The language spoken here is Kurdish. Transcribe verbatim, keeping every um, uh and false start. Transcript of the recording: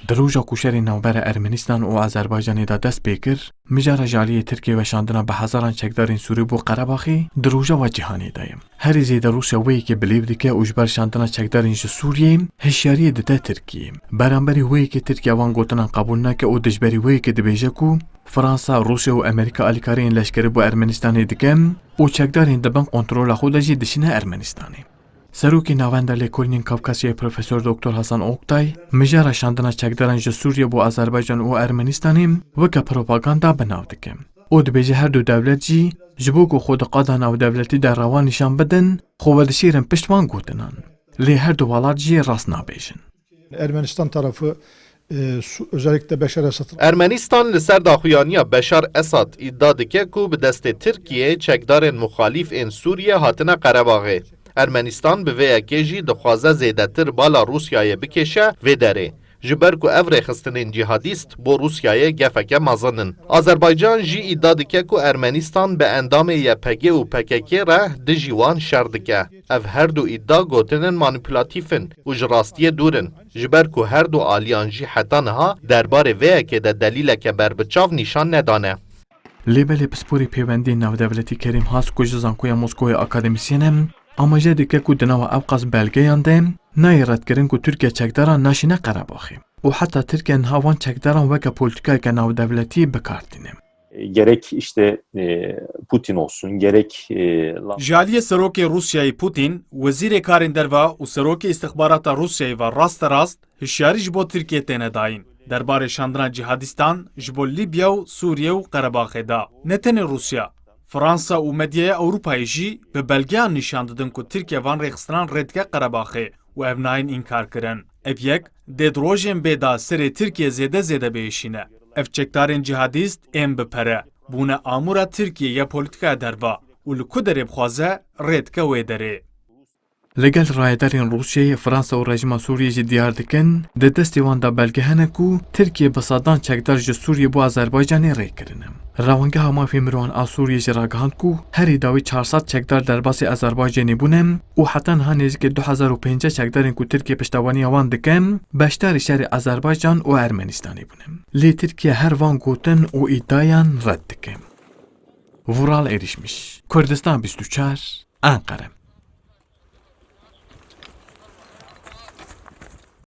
Di roja ku şerê navbera Ermenistan û Azerbaycanê de dest pê kir, mijara ji aliyê Tirkiyê weşandina bi hezaran çekdarên Sûrî bo Qerebaxê di rojeva cîhanê de ye. Herî zêde Rûsya wê yekê bilêv dike û ji ber şandina çekdarên ji Sûriyê hişyariyê dide Tirkiyê. Beramberî wê yekê Tirkiye van gotinan qebûl nake û dijberî wê yekê dibêje ku Fransa, Rûsya û Amerîka alîkariyên leşkerî bo Ermenistanê dike û çekdarên di bin kontrola xwe de jî dişîne Ermenistanê. Serokê Navenda Lêkolînên Kafkasyayê Profesor Doktor Hasan Oktay, mijara şandina çekdaran ji Sûriye bo Azerbaycan û Ermenistanê weke propaganda bi nav dike û dibêje her du dewlet jî ji bo ku xwe di qada navdewletî de rewa nîşan bidin, xwe vedişêrin pişt van gotinan. Lê her du welat jî rast nabêjin. Ermenistan tarafı, e, Su-, özellikle Beşar Esad Ermenistan li ser daxuyaniya Beşar Esad îdia dike ku bi destê Tirkiyeyê çekdarên muxalîf ên Sûriyê hatine Qerebaxê. Ermenistan bi vê yekê jî dixwaze zêdetir bala Rûsyayê bikêşe vê derê, ji ber ku ev rêxistinên cîhadîst bo Rûsyayê gefeke mezin in. Azerbaycan jî îdia dike ku Ermenistan bi endamê Y P G û P K K re dijî wan şer dike. Ev her du îdia gotinin manîpulatîf in û ji rastiyê dûr in, ji ber ku her du aliyan jî heta niha derbarê vê yekê de delîleke berbiçav nîşan nedane. Lê belê pisporê pêwendiyên navdewletî Kerîm Has ku ji Zankoya Moskowê akademîsyen e, amaje dike ku di nava ewqas belgeyan de nayê redkirin ku Tirkiye çekdaran naşîne Qerebaxê û heta Tirkiye niha van çekdaran weke polîtîkayeke navdewletî bi kar tîne. Gerek işte, e, Putin olsun, gerek, e, La- Ji aliyê serokê Rûsyayê Putin, wezîrê karên derve û serokê îstixbarata Rûsyayê ve rasterast hişyarî ji bo Tirkiyê têne dayîn. Derbarê şandina cîhadîstan ji bo Lîbya û Sûriye û Qerebaxê de. Ne tenê Rûsya, Fransa û medyaya Ewropayê jî bi belgeyan nîşan didin ku Tirkiye van rêxistinan rê dike Qerebaxê û ev nayên înkar kirin. Ev yek dê di rojên bê de serê Tirkiye zêde zêde biêşîne. Ev çekdarên cîhadîst ên bi pere bûne amûra Tirkiye ya polîtîkaya derve û li ku derê bixwaze rê dike wê derê. Li gel rayedarên Rûsyayê, Fransa û rejîma Sûriyê jî diyar dikin, di destê wan de belge hene ku Tirkiye bi sedan çekdar ji Sûriyê bo Azerbaycanê rê kirine. Rewangeha Mafê Mirovan a Sûriyê jî ragihand ku herî dawî çar sed çekdar derbasî Azerbaycanê bûne û heta niha nêzîkî du hezar û pêncî çekdarên ku Tirkiye piştevaniya wan dike, beşdarî şerê Azerbaycan û Ermenistanê bûne. Lê Tirkiye her van gotin û îdiayan red dike. Vural Erişmiş, Kurdistan bîst û çar, Enqere.